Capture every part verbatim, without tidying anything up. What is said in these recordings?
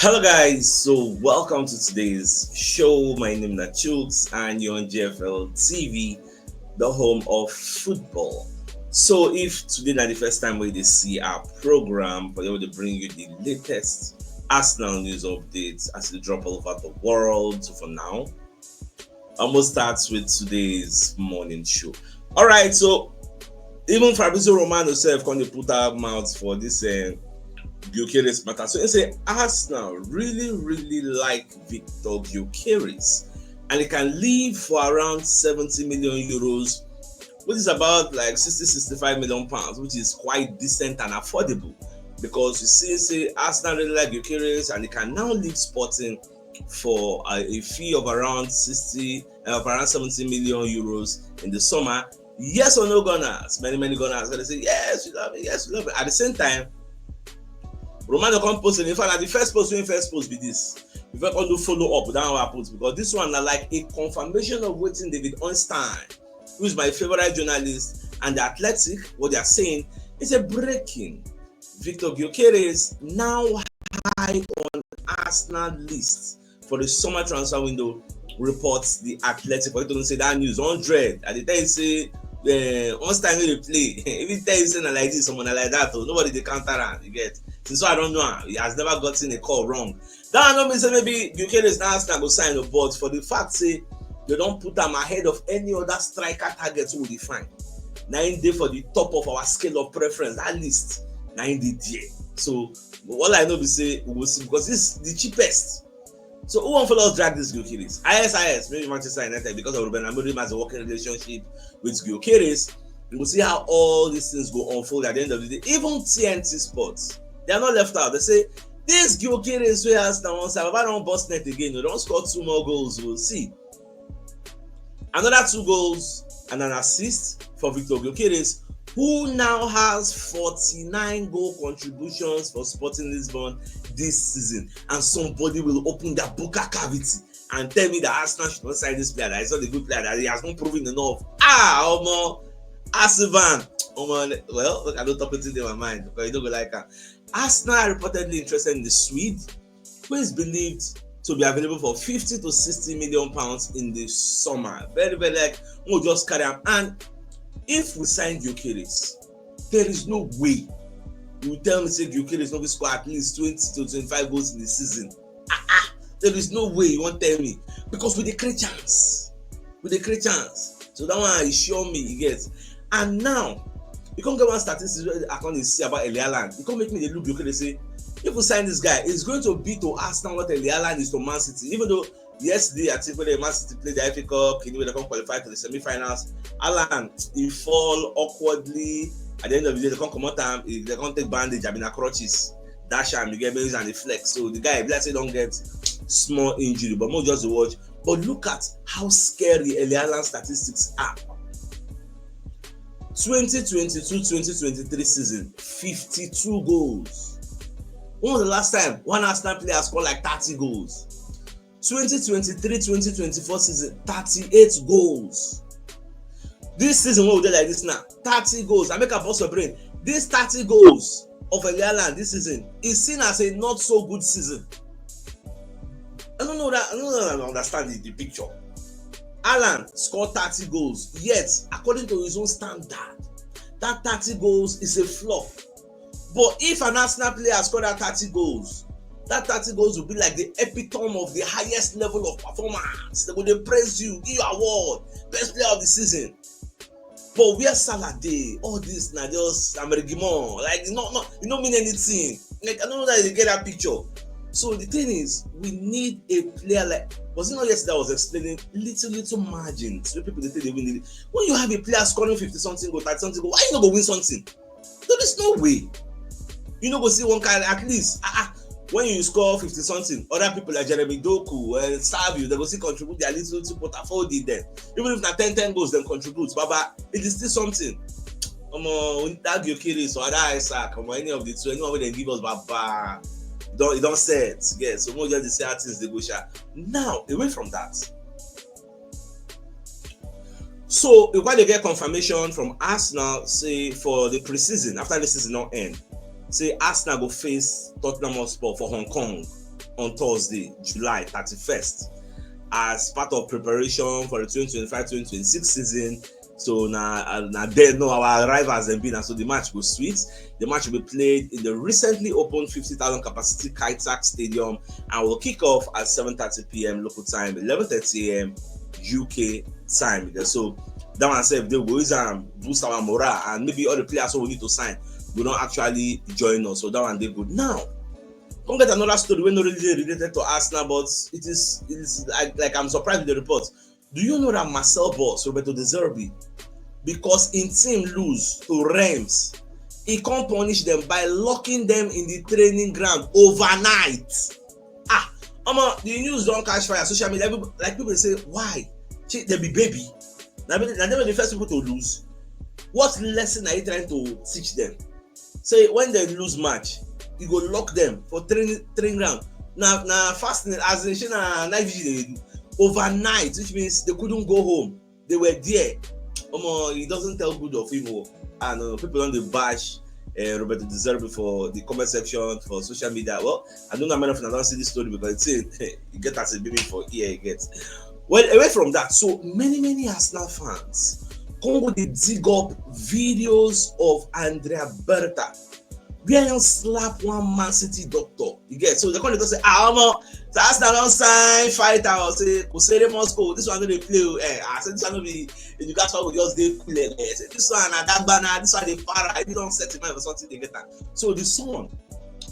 Hello, guys. So, welcome to today's show. My name is Nachooks, and you're on G F L T V, the home of football. So, if today na the first time wey you dey see our program, but we dey bring you the latest Arsenal news updates as e drop all over the world. So, for now, I'ma start with today's morning show. All right, so even Fabrizio Romano sef come dey put out mouth for this uh, Gyökeres matter. So he say Arsenal really, really like Viktor Gyökeres, and he can leave for around seventy million euros, which is about like sixty, sixty-five million pounds, which is quite decent and affordable, because you see, say Arsenal really like Gyökeres, and he can now leave Sporting for a, a fee of around sixty, uh, of around seventy million euros in the summer. Yes or no, Gunners? Many, many Gunners gonna say, "Yes, we love it. Yes, we love it." At the same time, Romano come post it. In fact, na the first post wey first post be this. If I come do follow up, that one I put, because this one na like a confirmation of wetin David Ornstein, who is my favorite journalist, and the Athletic, what they are saying is a breaking. Viktor Gyökeres now high on Arsenal list for the summer transfer window, reports the Athletic. For you to say that news, hundred, I dey tell you say, uh, Ornstein wey dey play, if he tell you say na like this, someone na like that, oh, nobody dey counter am. You get? Since so I don't know am. He has never gotten a call wrong. That no mean say maybe Gyökeres na Arsenal go sign, but for the fact say they don put am ahead of any other striker target wey we dey find, na him dey for the top of our scale of preference. That list, na him dey there. So all I know be say we go see, because this the cheapest. So who wan follow us drag this Gyökeres? I S I S, maybe Manchester United, because of Ruben Amorim has a working relationship with Gyökeres. We go see how all these things go unfold at the end of the day. Even T N T Sports, they are not left out. They say this Gyökeres wey Arsenal wan sign, Baba don burst net again. They don score two more goals. We'll see. Another two goals and an assist for Viktor Gyökeres, who now has forty-nine goal contributions for Sporting Lisbon this season. And somebody will open their buccal cavity and tell me that Arsenal should not sign this player, that he's not a good player, that he has not proven enough. Ah, omo, Asivan. Omo, well, look, I don't talk wetin dey my mind, because you no go like am. Arsenal are reportedly interested in the Swede, who is believed to be available for fifty to sixty million pounds in the summer. Very, very like, we'll just carry am. And if we sign Gyökeres, there is no way you tell me say Gyökeres no fit score at least twenty to twenty-five goals in the season. Ah, ah, there is no way you wan tell me, because we dey create chance. We dey create chance. So that one e sure me, you get. And now, you come get one statistics wey I come dey see about Erling Haaland. You come make me dey look Gyökeres, dey say, if we sign this guy, it's going to be to Arsenal what Erling Haaland is to Man City. Even though yesterday, I think when the Man City played the F A Cup, you know, they come qualify to the semi-finals. Haaland, he fall awkwardly. At the end of the day, they come comot am, they come take bandage, I mean, crutches, dash am, you get, maybe and the flex. So the guy, let's say, don't get small injury, but more just the watch. But look at how scary Erling Haaland statistics are. Twenty twenty-two twenty twenty-three season, fifty-two goals. When was the last time one Arsenal player scored like thirty goals? Twenty twenty-three twenty twenty-four season, thirty-eight goals. This season, what we dey like this now, thirty goals. I make a boss your brain. These thirty goals of Erling Haaland this season is seen as a not so good season. I don't know that. I don't know that I understand the, the picture. Haaland scored thirty goals, yet, according to his own standard, that thirty goals is a flop. But if an Arsenal player score that thirty goals, that thirty goals will be like the epitome of the highest level of performance. They go dey praise you, give you award, best player of the season. But where Salah dey, all this na just Amerigimon. Like, no, no, e no mean anything. Like, I don't know that you get that picture. So the thing is, we need a player like, was it not yesterday I was explaining little, little margins wey people dey take dey win the league? When you have a player scoring fifty something goal, thirty something goal, why you no go win something? There is no way. You no go see one kind, at least, ah, ah, when you score fifty something, other people like Jeremy Doku, uh, Savio, they go still contribute their little, little pot afford it then. Even if na ten ten goals, dem contribute. Baba, it is still something. Omo, that Gyökeres or that Isak, omo, any of the two, anyone wey dem give us, Baba, e don, e don set. Yeah, so more just dey see how things dey go, sha. Now, away from that, so we quite dey get confirmation from Arsenal say for the pre-season, after the season no end, say Arsenal go face Tottenham Hotspur for Hong Kong on Thursday, July thirty-first, as part of preparation for the twenty twenty-five twenty twenty-six season. So now, uh, now there, no, our arrivals and been, and so the match was sweet. The match will be played in the recently opened fifty thousand capacity Kaitak Stadium and will kick off at seven thirty p.m. local time, eleven thirty a.m. UK time. So that one said they will use and boost our morale, and maybe all the players who we need to sign will not actually join us. So that one they good. Now, come get another story when not really related to Arsenal, but it is, it's like, like I'm surprised with the report. Do you know that Marcel boss Roberto De Zerbi, because in team lose to Reims, he can't punish them by locking them in the training ground overnight? Ah, omo, the news don't catch fire. Social media, everybody, like, people say, why? Shey they be baby. Now, now they were the first people to lose. What lesson are you trying to teach them? Say when they lose match, you go lock them for training training ground. Now, now fasting, as in, shey na night vigil they do overnight, which means they couldn't go home. They were there. Omo, it doesn't tell good of evil. And uh, people on the bash uh, Roberto De Zerbi for the comment section, for social media. Well, I don't know how many of you don't see this story because it's a, you get as a baby for here, you get. Well, away from that, so many, many Arsenal fans come go dey dig up videos of Andrea Berta where he slap one Man City doctor. You get, so they come dey say, ah, omo, so Arsenal don sign fighter, or say Kusere Moscow, this one no dey play o. Eh, I say this one no be, you guys will just dey cool. Eh, say this one na Dagbana, this one dey para. If you don't set him mind for something, they get am. So the son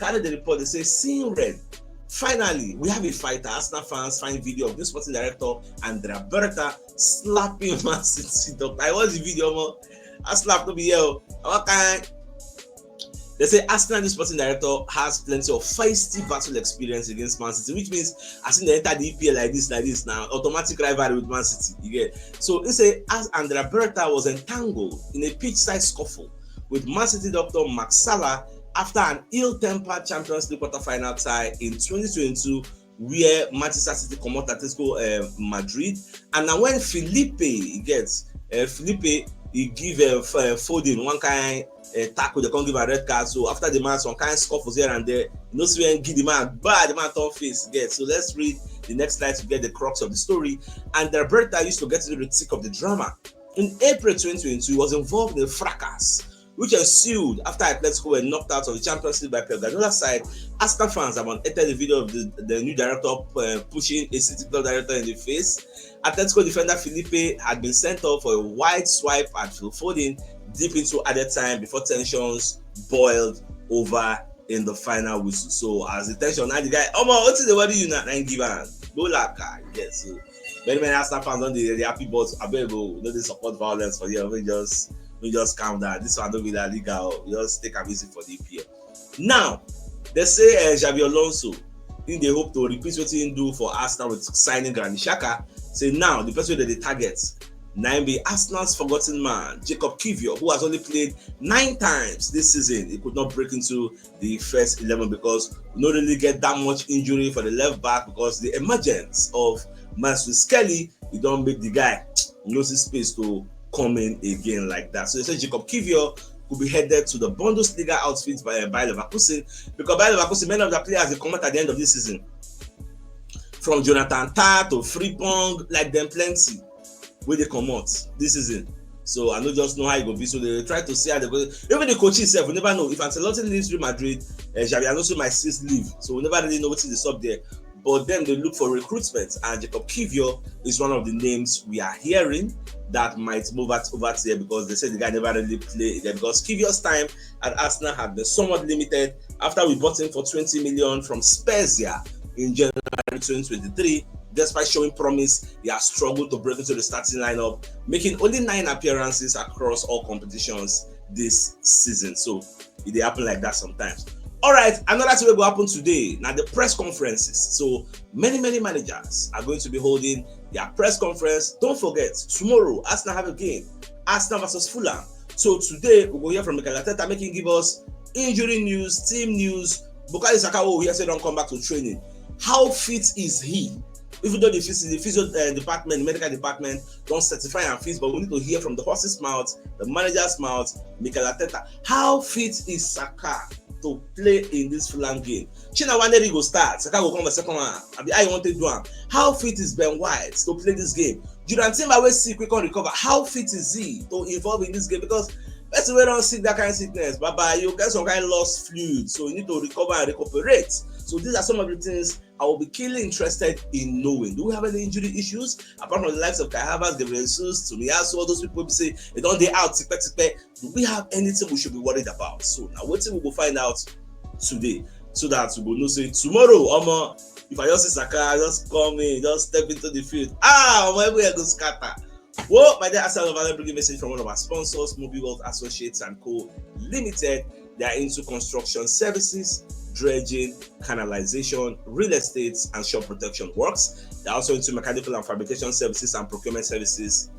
carry the report. They say, seeing red. Finally, we have a fighter. Arsenal fans find video of this sporting director Andrea Berta slapping Man City doctor. I watch the video, omo. I slap to be here. What kind? They say Arsenal new sporting director has plenty of feisty battle experience against Man City, which means as in they enter the E P L like this, like this now, automatic rivalry with Man City. You get? So he say as Andrea Berta was entangled in a pitch side scuffle with Man City doctor Mark Salah after an ill-tempered Champions League quarter-final tie in twenty twenty-two, where Manchester City comot Atletico uh, Madrid, and now when Felipe he gets uh, Felipe, he give uh, Foden one kind uh, tackle, they can't give a red card. So after the man, some kind scuffles here and there, you know, see when give the man bad, the man turn face get. So let's read the next slide to get the crux of the story. And Roberta used to get into the thick of the drama. In April twenty twenty-two, he was involved in a fracas which ensued after Atletico were knocked out of the Champions League by Pep Guardiola's side. Arsenal fans have entered the video of the, the new director uh, pushing a City club director in the face. Atletico defender Felipe had been sent off for a wide swipe at Phil Foden deep into added time before tensions boiled over in the final whistle. So as the tension now, the guy, omo, what is the, what do you not give am? Go like, yes. So many, many Arsenal fans don't they, they happy, but I beg go, no, they support violence for here. We just, we just calm down. This one don't be La Liga. Oh. We just take am easy for the E P L. Now, they say uh, Xabi Alonso, in they hope to repeat what he do for Arsenal with signing Granit Xhaka. Say now the person that they target now be Arsenal's forgotten man, Jacob Kivior, who has only played nine times this season. He could not break into the first eleven because we don't really get that much injury for the left back because the emergence of Masri Skelly, he don't make the guy no see space to come in again like that. So they say Jacob Kivior could be headed to the Bundesliga outfit by uh, Bayer Leverkusen, because Bayer Leverkusen, many of the players they come out at the end of this season. From Jonathan Tah to Frimpong, like them plenty wey dey comot this season. So I no just know how e go be. So they try to see how they go. Even the coach himself, we never know if Ancelotti leaves Real Madrid, uh, Xabi Alonso might still leave. So we never really know what is the sub there. But then they look for recruitment, and Jacob Kivior is one of the names we are hearing that might move at over there because they said the guy never really played there because Kivior's time at Arsenal had been somewhat limited after we bought him for twenty million from Spezia in January twenty twenty-three. Despite showing promise, he has struggled to break into the starting lineup, making only nine appearances across all competitions this season. So it dey happen like that sometimes. All right, another thing will go happen today. Now the press conferences. So many, many managers are going to be holding their press conference. Don't forget, tomorrow Arsenal have a game. Arsenal versus Fulham. So today we go hear from Mikel Arteta, making give us injury news, team news. Bukayo Saka, oh, he said don't come back to training. How fit is he? Even though the physio, the physio uh, department, medical department, don't certify and fit, but we need to hear from the horse's mouth, the manager's mouth, Mikel Arteta. How fit is Saka to play in this Fulham game? Shey na Nwaneri go start, Saka go come for second half? Abi how you wan take do am? How fit is Ben White to play this game? Jurrien Timber wey sick, wey come recover, how fit is he to involve in this game? Because person wey don sick that kind of sickness, bye bye, you get some kind of lost fluid, so you need to recover and recuperate. So these are some of the things I will be keenly interested in knowing. Do we have any injury issues? Apart from the likes of Kai Havertz, Gabriel Jesus, Tomiyasu, all those people we say they don dey out tipe tipe. Do we have anything we should be worried about? So now wetin we go find out today, so that we go know say tomorrow, omo, if I just see Saka, just come in, just step into the field, ah, omo, everywhere go scatter. Well, my dear Arsenal lover, let me bring a message from one of our sponsors, Mobile World Associates and Co. Limited. They are into construction services, dredging, canalization, real estate, and shore protection works. They're also into mechanical and fabrication services and procurement services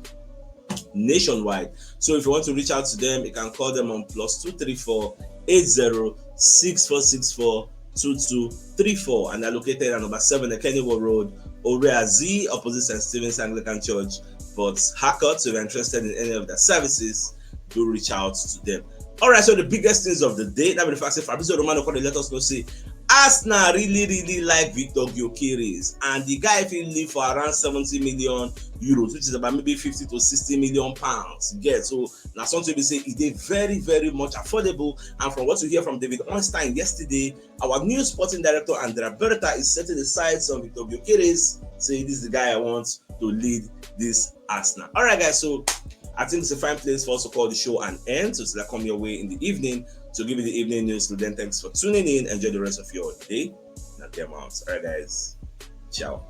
nationwide. So if you want to reach out to them, you can call them on plus two three four eight zero six four six four two two three four, and they're located at number seven Ekeniwo Road, Oreazi, opposite Saint Stephen's Anglican Church, Port Harcourt. So if you're interested in any of their services, do reach out to them. All right, so the biggest news of the day, that be the fact say Fabrizio Romano come dey let us know say Arsenal really, really like Victor Gyökeres, and the guy fit leave for around seventy million euros, which is about maybe fifty to sixty million pounds. You get? So na something we say e dey very, very much affordable. And from what you hear from David Ornstein yesterday, our new sporting director Andrea Berta is setting his sights on Victor Gyökeres, saying this is the guy I want to lead this Arsenal. All right, guys, so I think it's a fine place for us to call the show an end. So till I come your way in the evening to give you the evening news. So then, thanks for tuning in. Enjoy the rest of your day. Not them out. All right, guys. Ciao.